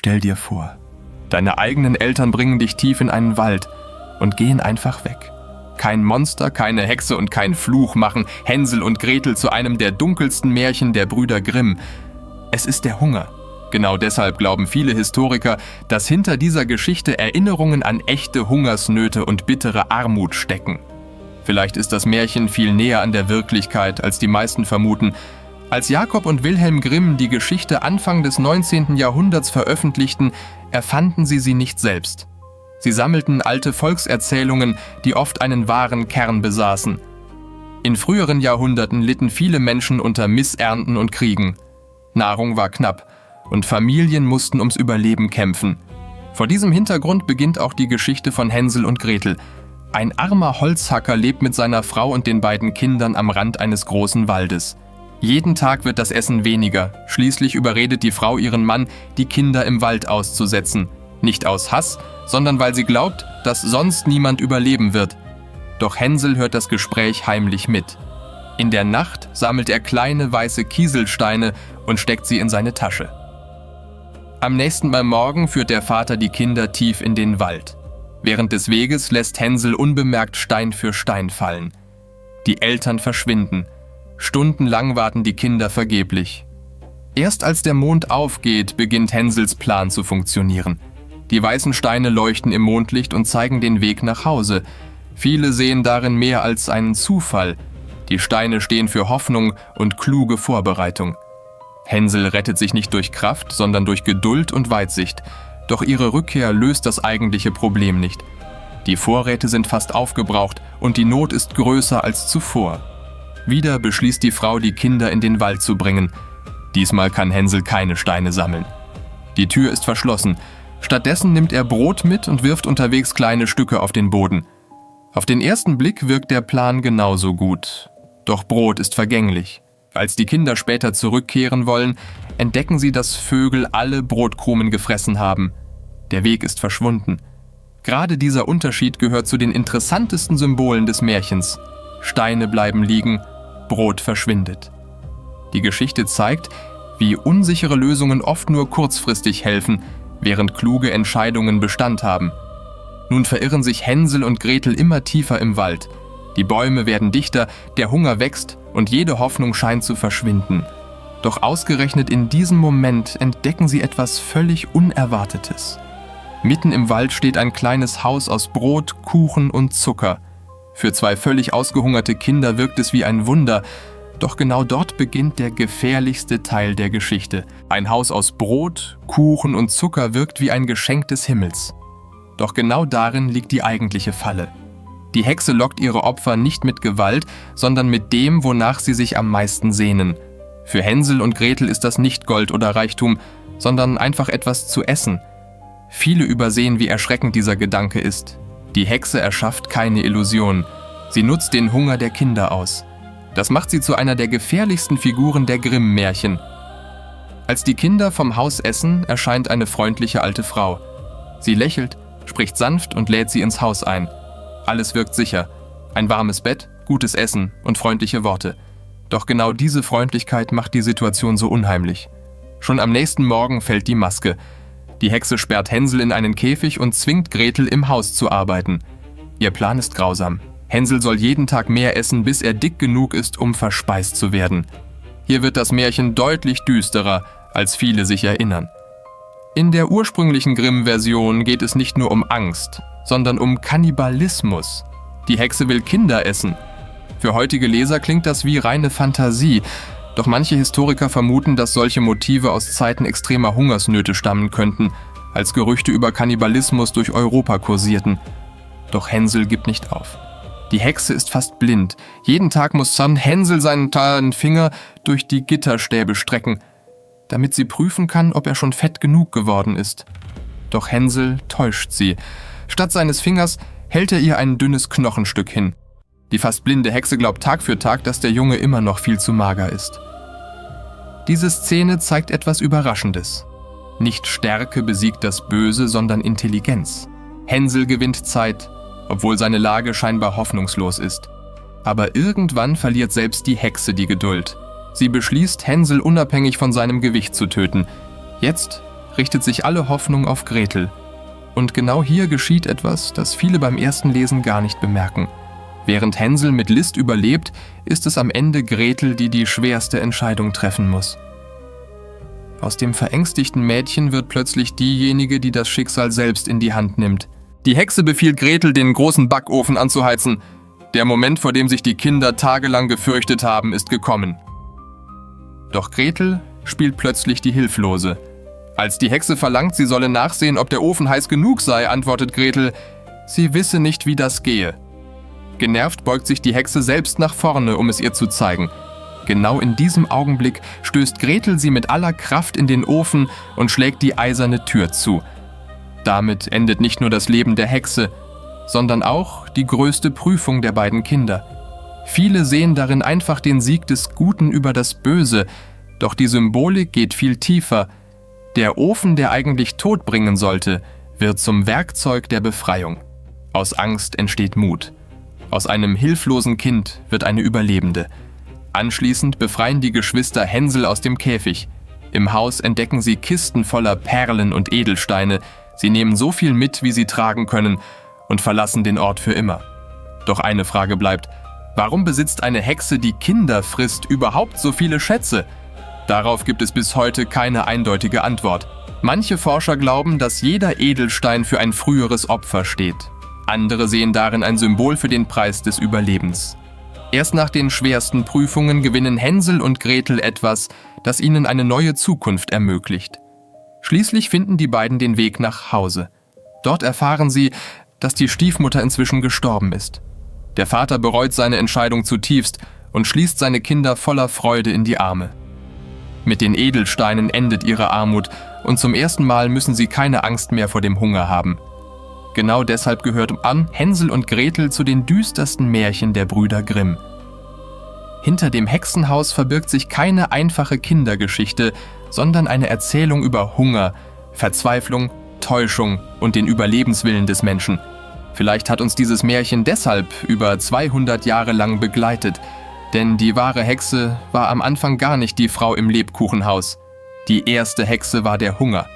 Stell dir vor, deine eigenen Eltern bringen dich tief in einen Wald und gehen einfach weg. Kein Monster, keine Hexe und kein Fluch machen Hänsel und Gretel zu einem der dunkelsten Märchen der Brüder Grimm. Es ist der Hunger. Genau deshalb glauben viele Historiker, dass hinter dieser Geschichte Erinnerungen an echte Hungersnöte und bittere Armut stecken. Vielleicht ist das Märchen viel näher an der Wirklichkeit, als die meisten vermuten. Als Jakob und Wilhelm Grimm die Geschichte Anfang des 19. Jahrhunderts veröffentlichten, erfanden sie nicht selbst. Sie sammelten alte Volkserzählungen, die oft einen wahren Kern besaßen. In früheren Jahrhunderten litten viele Menschen unter Missernten und Kriegen. Nahrung war knapp und Familien mussten ums Überleben kämpfen. Vor diesem Hintergrund beginnt auch die Geschichte von Hänsel und Gretel. Ein armer Holzhacker lebt mit seiner Frau und den beiden Kindern am Rand eines großen Waldes. Jeden Tag wird das Essen weniger. Schließlich überredet die Frau ihren Mann, die Kinder im Wald auszusetzen. Nicht aus Hass, sondern weil sie glaubt, dass sonst niemand überleben wird. Doch Hänsel hört das Gespräch heimlich mit. In der Nacht sammelt er kleine weiße Kieselsteine und steckt sie in seine Tasche. Am nächsten Morgen führt der Vater die Kinder tief in den Wald. Während des Weges lässt Hänsel unbemerkt Stein für Stein fallen. Die Eltern verschwinden. Stundenlang warten die Kinder vergeblich. Erst als der Mond aufgeht, beginnt Hänsels Plan zu funktionieren. Die weißen Steine leuchten im Mondlicht und zeigen den Weg nach Hause. Viele sehen darin mehr als einen Zufall. Die Steine stehen für Hoffnung und kluge Vorbereitung. Hänsel rettet sich nicht durch Kraft, sondern durch Geduld und Weitsicht. Doch ihre Rückkehr löst das eigentliche Problem nicht. Die Vorräte sind fast aufgebraucht und die Not ist größer als zuvor. Wieder beschließt die Frau, die Kinder in den Wald zu bringen. Diesmal kann Hänsel keine Steine sammeln. Die Tür ist verschlossen. Stattdessen nimmt er Brot mit und wirft unterwegs kleine Stücke auf den Boden. Auf den ersten Blick wirkt der Plan genauso gut. Doch Brot ist vergänglich. Als die Kinder später zurückkehren wollen, entdecken sie, dass Vögel alle Brotkrumen gefressen haben. Der Weg ist verschwunden. Gerade dieser Unterschied gehört zu den interessantesten Symbolen des Märchens. Steine bleiben liegen, Brot verschwindet. Die Geschichte zeigt, wie unsichere Lösungen oft nur kurzfristig helfen, während kluge Entscheidungen Bestand haben. Nun verirren sich Hänsel und Gretel immer tiefer im Wald. Die Bäume werden dichter, der Hunger wächst und jede Hoffnung scheint zu verschwinden. Doch ausgerechnet in diesem Moment entdecken sie etwas völlig Unerwartetes. Mitten im Wald steht ein kleines Haus aus Brot, Kuchen und Zucker. Für zwei völlig ausgehungerte Kinder wirkt es wie ein Wunder, doch genau dort beginnt der gefährlichste Teil der Geschichte. Ein Haus aus Brot, Kuchen und Zucker wirkt wie ein Geschenk des Himmels. Doch genau darin liegt die eigentliche Falle. Die Hexe lockt ihre Opfer nicht mit Gewalt, sondern mit dem, wonach sie sich am meisten sehnen. Für Hänsel und Gretel ist das nicht Gold oder Reichtum, sondern einfach etwas zu essen. Viele übersehen, wie erschreckend dieser Gedanke ist. Die Hexe erschafft keine Illusion. Sie nutzt den Hunger der Kinder aus. Das macht sie zu einer der gefährlichsten Figuren der Grimm-Märchen. Als die Kinder vom Haus essen, erscheint eine freundliche alte Frau. Sie lächelt, spricht sanft und lädt sie ins Haus ein. Alles wirkt sicher. Ein warmes Bett, gutes Essen und freundliche Worte. Doch genau diese Freundlichkeit macht die Situation so unheimlich. Schon am nächsten Morgen fällt die Maske. Die Hexe sperrt Hänsel in einen Käfig und zwingt Gretel, im Haus zu arbeiten. Ihr Plan ist grausam. Hänsel soll jeden Tag mehr essen, bis er dick genug ist, um verspeist zu werden. Hier wird das Märchen deutlich düsterer, als viele sich erinnern. In der ursprünglichen Grimm-Version geht es nicht nur um Angst, sondern um Kannibalismus. Die Hexe will Kinder essen. Für heutige Leser klingt das wie reine Fantasie, doch manche Historiker vermuten, dass solche Motive aus Zeiten extremer Hungersnöte stammen könnten, als Gerüchte über Kannibalismus durch Europa kursierten. Doch Hänsel gibt nicht auf. Die Hexe ist fast blind. Jeden Tag muss Hänsel seinen Finger durch die Gitterstäbe strecken, damit sie prüfen kann, ob er schon fett genug geworden ist. Doch Hänsel täuscht sie. Statt seines Fingers hält er ihr ein dünnes Knochenstück hin. Die fast blinde Hexe glaubt Tag für Tag, dass der Junge immer noch viel zu mager ist. Diese Szene zeigt etwas Überraschendes. Nicht Stärke besiegt das Böse, sondern Intelligenz. Hänsel gewinnt Zeit, obwohl seine Lage scheinbar hoffnungslos ist. Aber irgendwann verliert selbst die Hexe die Geduld. Sie beschließt, Hänsel unabhängig von seinem Gewicht zu töten. Jetzt richtet sich alle Hoffnung auf Gretel. Und genau hier geschieht etwas, das viele beim ersten Lesen gar nicht bemerken. Während Hänsel mit List überlebt, ist es am Ende Gretel, die die schwerste Entscheidung treffen muss. Aus dem verängstigten Mädchen wird plötzlich diejenige, die das Schicksal selbst in die Hand nimmt. Die Hexe befiehlt Gretel, den großen Backofen anzuheizen. Der Moment, vor dem sich die Kinder tagelang gefürchtet haben, ist gekommen. Doch Gretel spielt plötzlich die Hilflose. Als die Hexe verlangt, sie solle nachsehen, ob der Ofen heiß genug sei, antwortet Gretel, sie wisse nicht, wie das gehe. Genervt beugt sich die Hexe selbst nach vorne, um es ihr zu zeigen. Genau in diesem Augenblick stößt Gretel sie mit aller Kraft in den Ofen und schlägt die eiserne Tür zu. Damit endet nicht nur das Leben der Hexe, sondern auch die größte Prüfung der beiden Kinder. Viele sehen darin einfach den Sieg des Guten über das Böse, doch die Symbolik geht viel tiefer. Der Ofen, der eigentlich Tod bringen sollte, wird zum Werkzeug der Befreiung. Aus Angst entsteht Mut. Aus einem hilflosen Kind wird eine Überlebende. Anschließend befreien die Geschwister Hänsel aus dem Käfig. Im Haus entdecken sie Kisten voller Perlen und Edelsteine. Sie nehmen so viel mit, wie sie tragen können, und verlassen den Ort für immer. Doch eine Frage bleibt: Warum besitzt eine Hexe, die Kinder frisst, überhaupt so viele Schätze? Darauf gibt es bis heute keine eindeutige Antwort. Manche Forscher glauben, dass jeder Edelstein für ein früheres Opfer steht. Andere sehen darin ein Symbol für den Preis des Überlebens. Erst nach den schwersten Prüfungen gewinnen Hänsel und Gretel etwas, das ihnen eine neue Zukunft ermöglicht. Schließlich finden die beiden den Weg nach Hause. Dort erfahren sie, dass die Stiefmutter inzwischen gestorben ist. Der Vater bereut seine Entscheidung zutiefst und schließt seine Kinder voller Freude in die Arme. Mit den Edelsteinen endet ihre Armut und zum ersten Mal müssen sie keine Angst mehr vor dem Hunger haben. Genau deshalb gehört Hänsel und Gretel zu den düstersten Märchen der Brüder Grimm. Hinter dem Hexenhaus verbirgt sich keine einfache Kindergeschichte, sondern eine Erzählung über Hunger, Verzweiflung, Täuschung und den Überlebenswillen des Menschen. Vielleicht hat uns dieses Märchen deshalb über 200 Jahre lang begleitet, denn die wahre Hexe war am Anfang gar nicht die Frau im Lebkuchenhaus. Die erste Hexe war der Hunger.